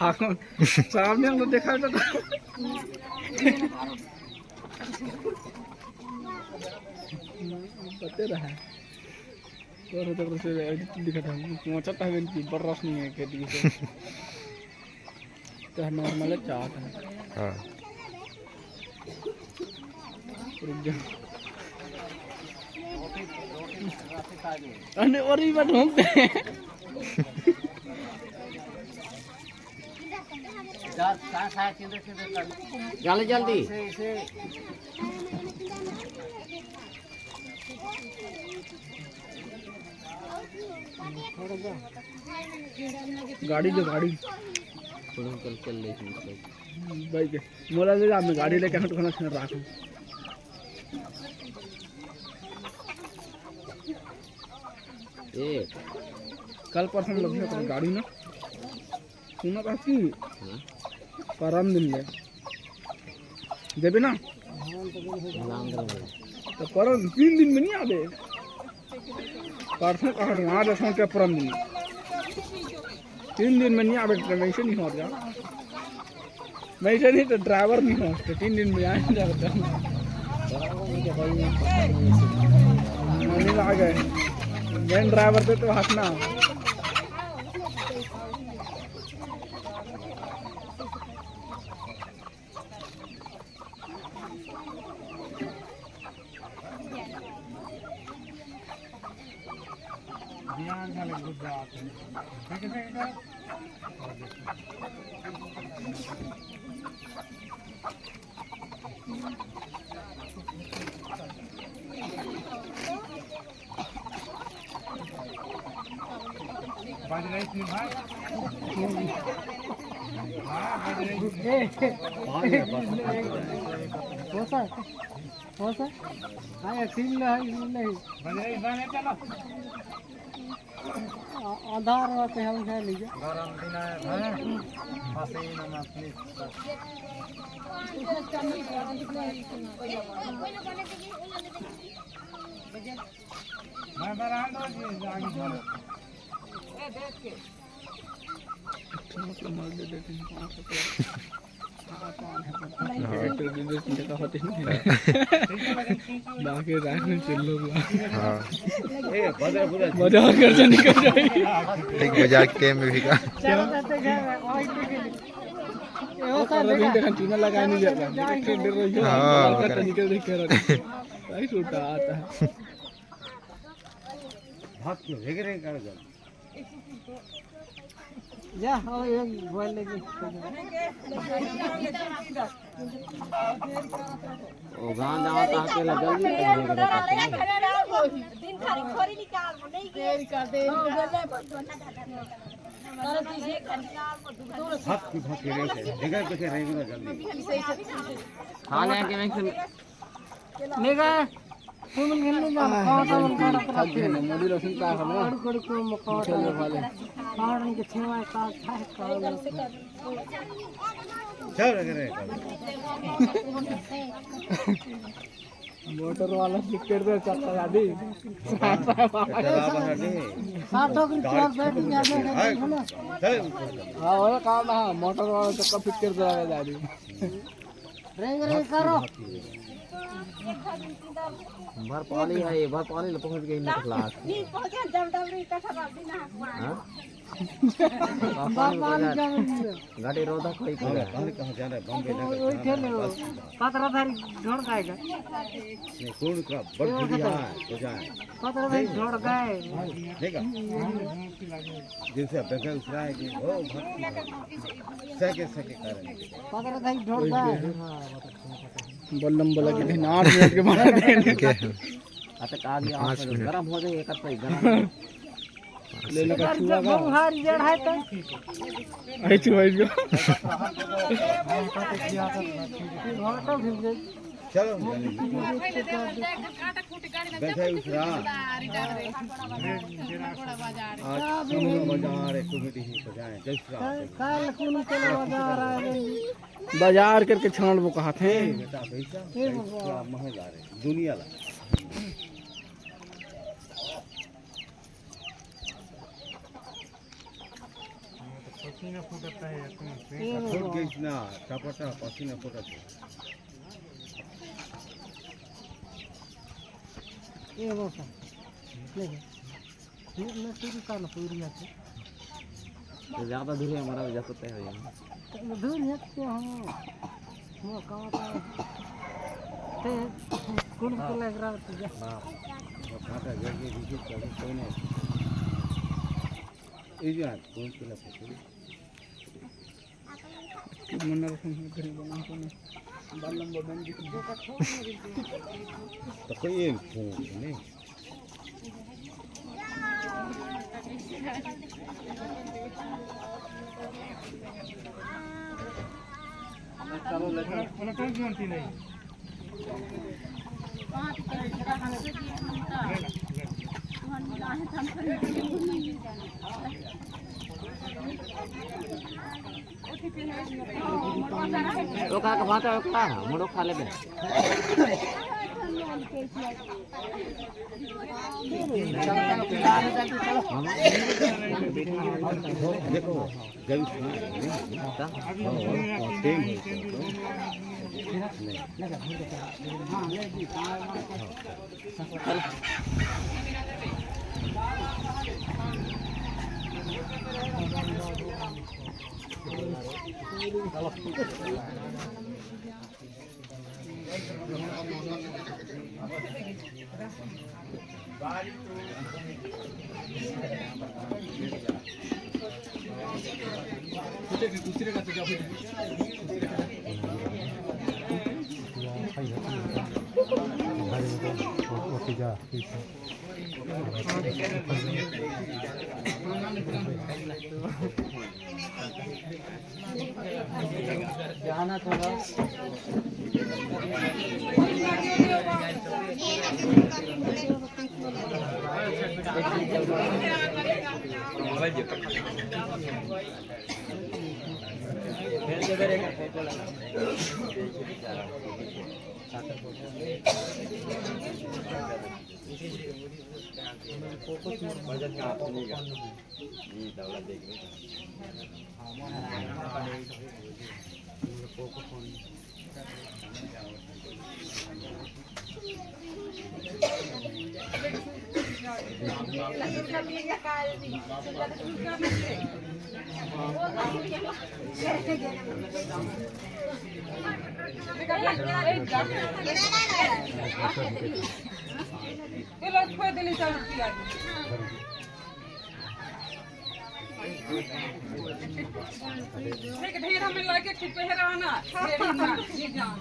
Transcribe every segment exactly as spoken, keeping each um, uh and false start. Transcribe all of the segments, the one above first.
हाँ, सामने हम लोग देखा था। पते रहा। तोर तो से दिखा था, पहुंचा था कि बर्रास नहीं है खेती से। तो नॉर्मल है, चाट है। हाँ। रुक जा। अरे, और ये बात हम जल्दी, जल्दी। गाड़ी दे, गाड़ी। चल, चल, चल, ले, चल, चल। भाई के, मोला ले जा, मैं गाड़ी लेके हट, खाना खाना राख। ए। कल परसों लग गया गाड़ी ना। सुना था कि हाँ? परम दिन ले देबे ना। तो परम तीन दिन में नहीं आबे। परसों कहा था, आज सोच के परम दिन। तीन दिन में नहीं आबे, तो वैसे नहीं होता। वैसे नहीं तो ड्राइवर नहीं हो, तो तीन दिन में आए जाता। नहीं लागे। मेन ड्राइवर पे तो हंसना। हो सर, हो सर। हाँ, ये सीन में है, सीन नहीं। आ-, आधार रहते हैं, उठा लीजिए। गरम दिन है, हैं? पसीना में अपनी मैं बना दो जी, आगे चलो। बाकी रात में चिल्लो बुआ। हाँ। मजाक कर से निकल जाएगी। एक मजाक के में भी का। वो कर रहे हैं, देखा, चूना लगा नहीं जाता। देख के डर रही हो, हाँ, मजाक कर निकल देख के रहा। भाई, छोटा आता है। भाग क्यों? हेगे रे, कर जा। जा, हो, ये बोल लेगी। ओ, गाँव जाओ, ताके लगा, ये कर दे, कर दे। दिन खाली खोरी निकाल, वो नहीं गए। तेरी कर दे। भाग की भाग के रे से। हेगे तो के रहेगा जल्दी। खा ले के मैं मेगा, तुम घिन जा, खाओ, खाओ, खाओ, खाओ। मोदी रोशन का हम ना। कड़ू, कड़ू, कड़ू, मकाओ, चल, खा ले। खाओ, इनके छेवा, खाओ, खाओ, खाओ। चल, लगे रहे। मोटर वाला फिट कर दे, चक्का गाड़ी। चला बना दे। सात सौ रुपया बैठ गया, बैठ गया, है ना? चल। हाँ, वो काम है, मोटर वाला चक्का फिट कर दे, गाड़ी। रेंग, रेंग करो। भर पानी है, ये भर पानी ले पहुंच गई ना क्लास। नहीं, पहुंच गया, डब, डब, नहीं, कथा बात भी ना हुआ। हाँ? भर पानी का जब गाड़ी रोदा कोई पड़ा। पहले कहाँ जाना है? बॉम्बे जाना है। वही थे ना, पतरा धारी ढोड़ खाएगा। नहीं, कौन का? बड़ बढ़िया है, हो जाए। पतरा धारी ढोड़ खाए। देखा? जैसे अब देखा, उसका है कि वो भक्ति है। सके, सके कारण है। पकड़ भाई, ढोल बा। बल्लम बोला कि नहीं, आठ मिनट के बाद देंगे। ठीक है। अच्छा, कहा गया, पाँच मिनट। गरम हो जाए, एक सही गरम। ले लो, इधर कछुआ जब का। बौहार जड़ है तो। आई चुआ इसको। चलो। बैठे उठरा। आज समूह बाजार है, कमेटी ही बजाएं, जय श्री राम। काल कौन चलो बाजार आए? बाजार करके छांड़ वो कहा थे। ए बेटा, पैसा, ए बाबा। पैसा महंगा रे, दुनिया ला। पसीना फूटता है, ऐसे में। ए बाबा। फूट गई ना, टपटा पसीना फूटता है। ए बाबा, ले ले। फिर मैं शुरू का ना पूरी आके। तो ज़्यादा दूर है हमारा, वजह से तय हो जाएगा। तो दूर है तो हम वो कहाँ का ते कौन को लग रहा तुझे? हाँ। वो खाता जल्दी विजिट कर, कोई नहीं। ये जो है, कौन को लग रहा? मुन्ना को फोन कर, बना फोन। बाल लंबा बन गया। तो कोई एक फोन नहीं। ओका के भाटा ओका, मुड़ो खा लेबे। देखो, जब इसमें, हाँ, हाँ, हाँ, टेम है इसमें, तो। नहीं। एक ढेर हमें लाके खूब पहराना, मेरी माँ, ये जान।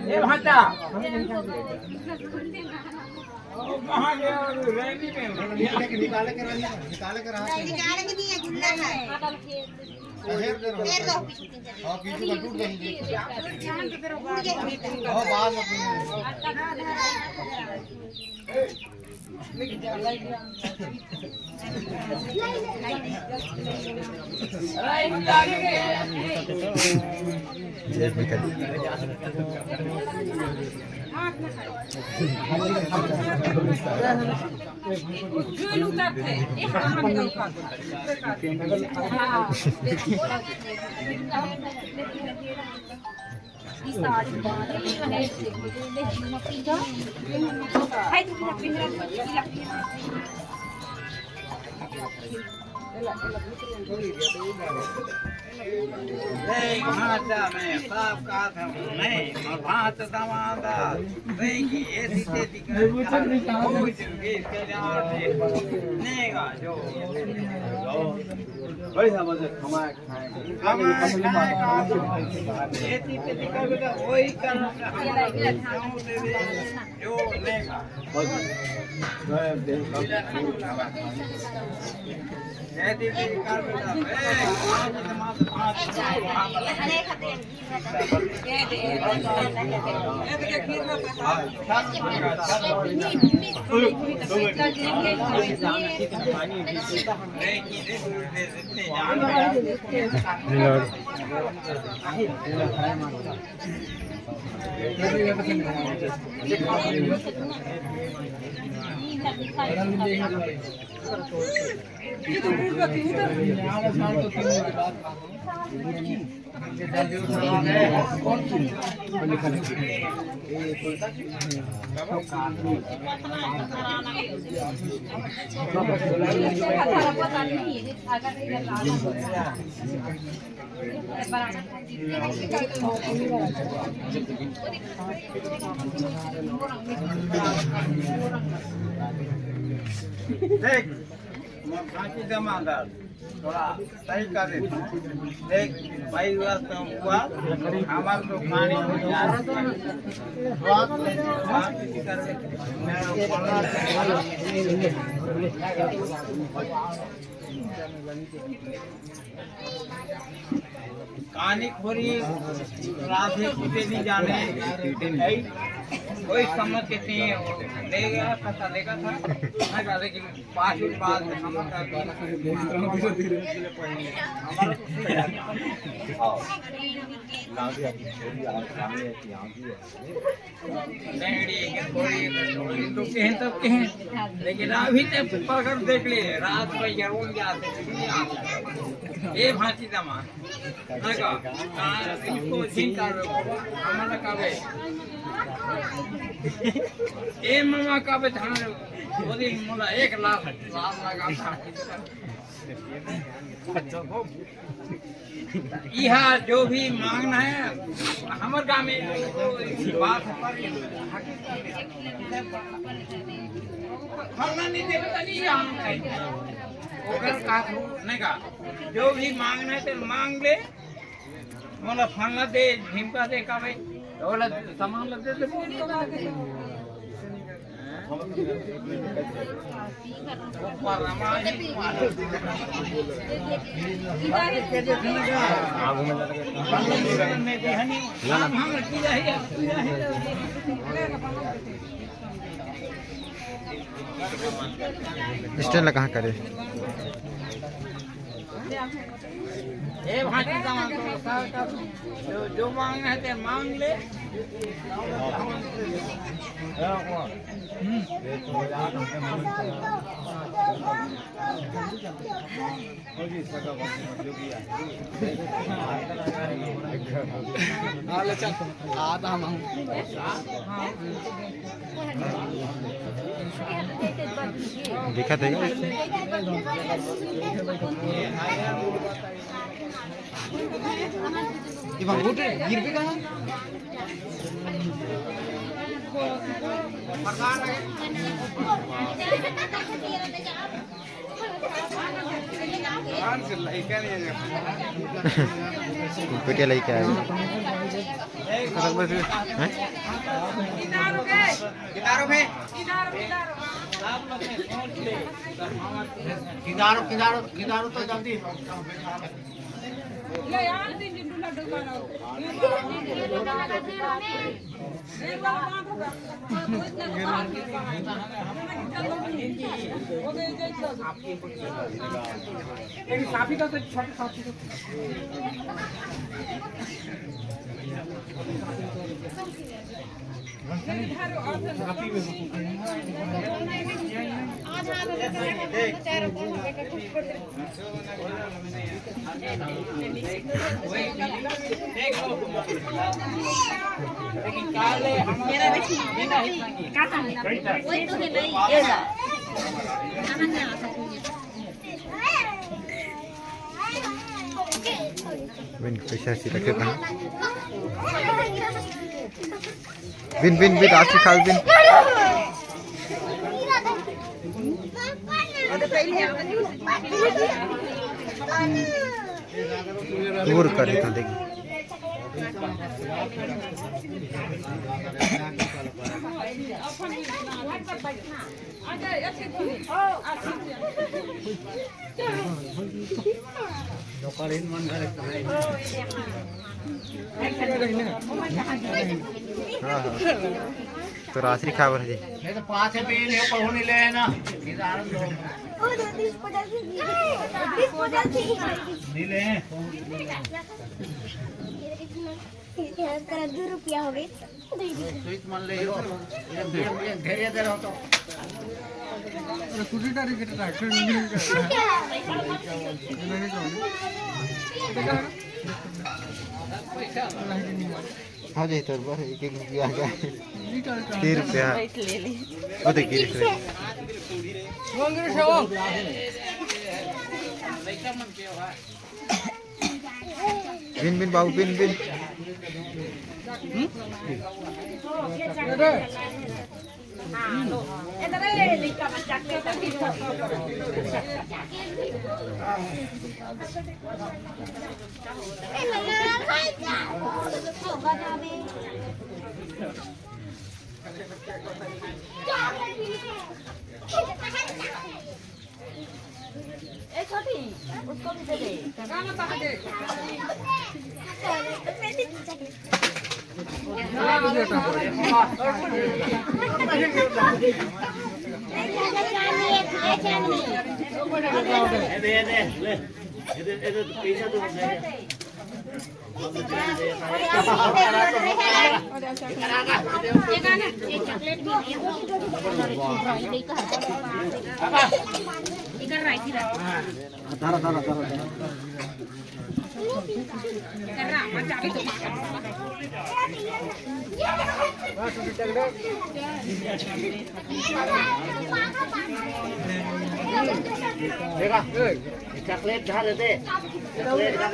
ए भांटा, कहाँ गया? रैली में निकाले के रहा, निकाले के रहा। निकाले के नहीं है, गुल्ला है। ढेर देर हो गया। हाँ, पीछे का टूट गई। हाँ, बाद में। नहीं, भांचा में सब का था, नहीं, और भांच दमादा, नहीं कि ऐसी तेजी कर, कोई चीज के इसके लिए और नहीं, नहीं गा, जो। बड़ी समझ है, कमाए खाए। कमाए खाए का, ऐसी तेजी कर बेटा, वही कर, जो लेगा। देख, मोर फांसी जमा कर, थोड़ा सही कर दे। देख, भाई, हुआ तो हुआ, हमार तो पानी हो जा रहा है। बात, बात कर दे। कहानी खोरी राधे कुटे भी जाने, कोई समझ के नहीं लेगा, पता लेगा था, मैं कहा, लेकिन पाँच मिनट बाद समझ आ गया। हमारा तो नहीं, ये कोई, कोई तो कहें, तब कहें, लेकिन अभी तक पकड़ देख ले, रात में जरूर जाते, ये भांति दमा, ना का, इसको झिन कर, हमारा का बे, ए मामा का बे, धान, वो दिन मोला एक लाख, लाख लगा था। इहा जो भी मांगना है, हमर गांव में बात पर फलना नहीं देवे तो नहीं हम कहेंगे। ओकर का नहीं का, जो भी मांगना है तो मांग ले, मोला फलना दे, ढिमका दे का भाई, तो बोला सामान लग दे, दे। स्टैंड ला कहाँ करे? ए भांटी दामाद, जो, जो मांगना है ते मांग ले। हाँ, ले चल। आ, तो हम, हम। दिखा देगा। ये बाबू उठ, गिर भी कहाँ? कुकुटिया लइका है। हैं? किनारो, किनारो, किनारो तो जल्दी। ले यार, तीन दिन लड्डू खाना। बिन पैसा सी रखे कहाँ? बिन, बिन, बिन, आशी खाल बिन। दूर कर देता हूँ, देखिए। हाँ, हाँ। तो रात्रि खा बर जी। ये तो पाँच है, पी लियो, पहुनी ले है ना। ये तो आनंद लो। नहीं ले। दो रुपया हो गई। स्वीट मन ले यो। ये, ये, ये, धैर्य दे रहो तो। अरे, कुछ ही तारीख के ट्रैक्टर नहीं निकल रहा है। ये नहीं कौन? देखा है ना? हाँ जी, तोर बर एक एक रुपया आ गया। तीन रुपया। ले ले। वो देखिए, देख रहे। बिन, बिन बाबू, बिन, बिन। ए छोटी, उसको भी दे दे। देखा, चॉकलेट खा लेते। चॉकलेट खा।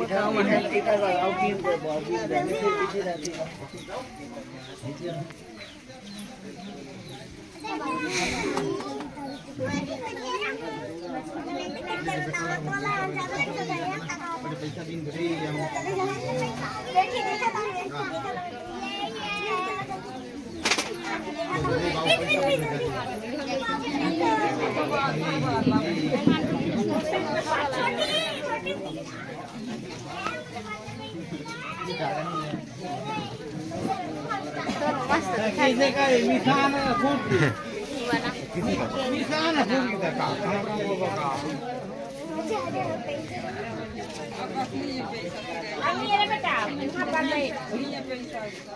इधर, इधर, इधर, आओ, पीस दे, बॉल, पीस दे। मीठी, मीठी रहती है।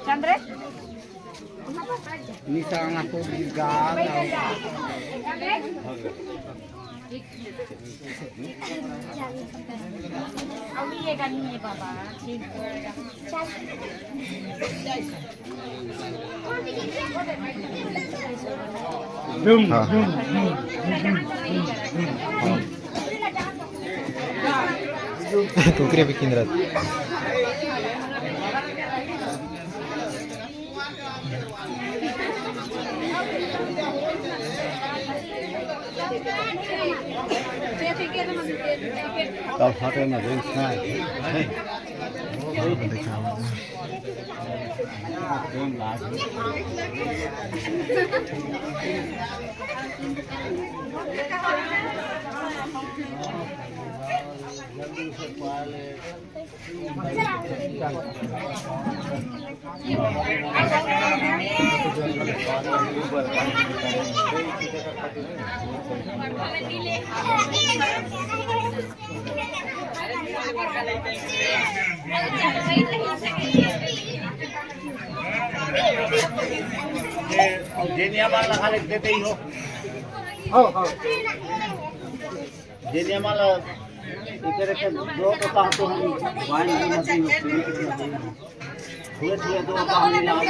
चंद्र निशाना को गिरा। अभी ये करनी है बाबा। हाँ। कुकरे भी किन रहत। तब फटे न देख ना। ये, और जेनिया माल लगा ले, देते ही हो। हो, हो। जेनिया माल, इधर के दो तो कहा तो हम वाइन नहीं होती, होती, होती। छुए छुए दो काम नहीं आते।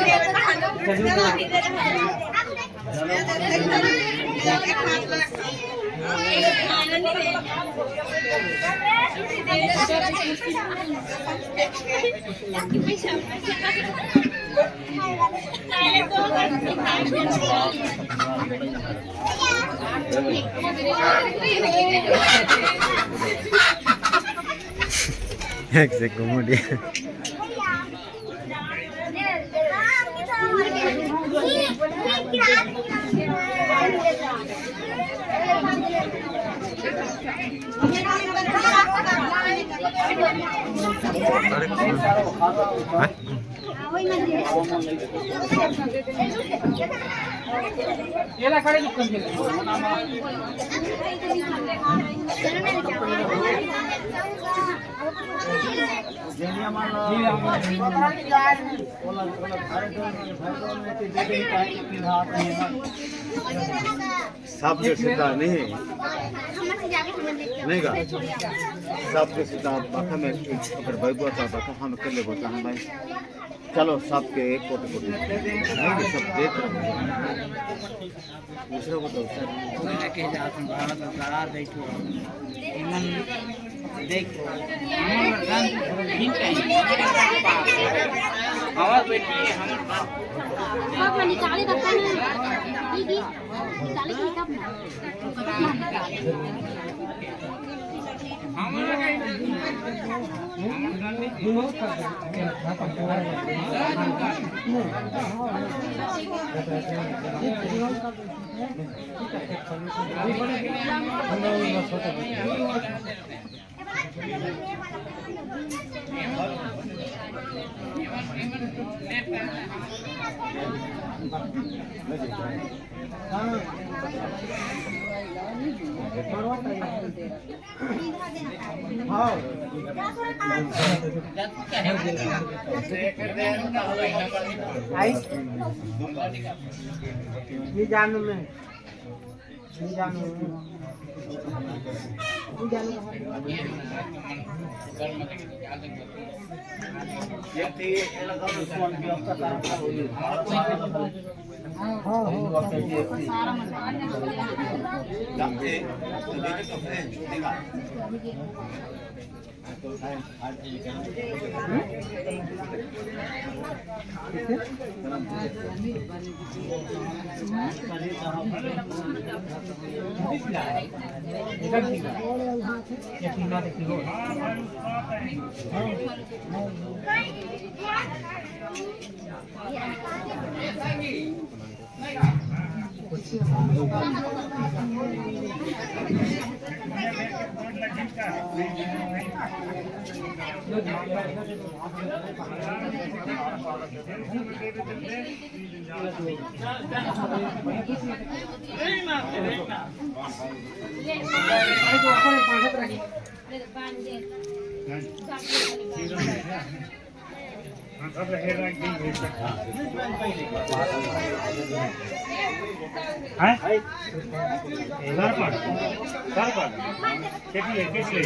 एक से घूम दिया। सबके सीधा नहीं, नहीं का? सबके सीधा बखा में अगर बैबो तो बखा हम कर ले बोलता हम भाई। चलो, सबके एक कोटि कोटि नहीं, सब देख रहे हैं। दूसरे को तो सर, मैं के जा संभाल तो करा दे तो इमन देख तो हमर रतन दिन कहीं। हवा बेटी हम बाप। बाप निकाले बता ना। दीदी, निकाले की कब ना? आई? ये जान में। ये जान में। ये जान में। हैं? सर पर, सर पर। देखिए, देखिए।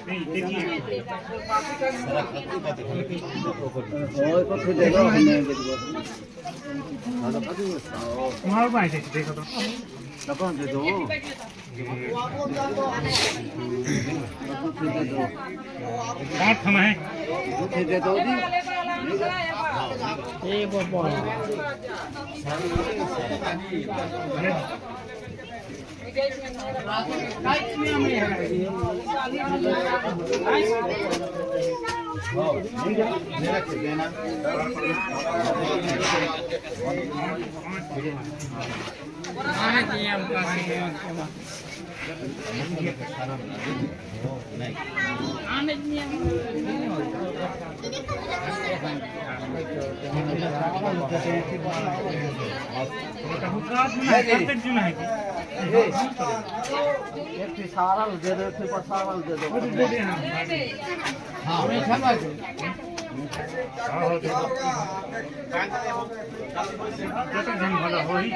नहीं, देखिए। और तो फिर देखो, हमने देखो। तुम्हारा भाई देख, देखो तो। तब दे दो। एक ठे सारा ल दे दो, एक ठे पसारा ल दे दो। हाँ, वैसा बात है। हाँ, हो गया। जतक जन भला होही।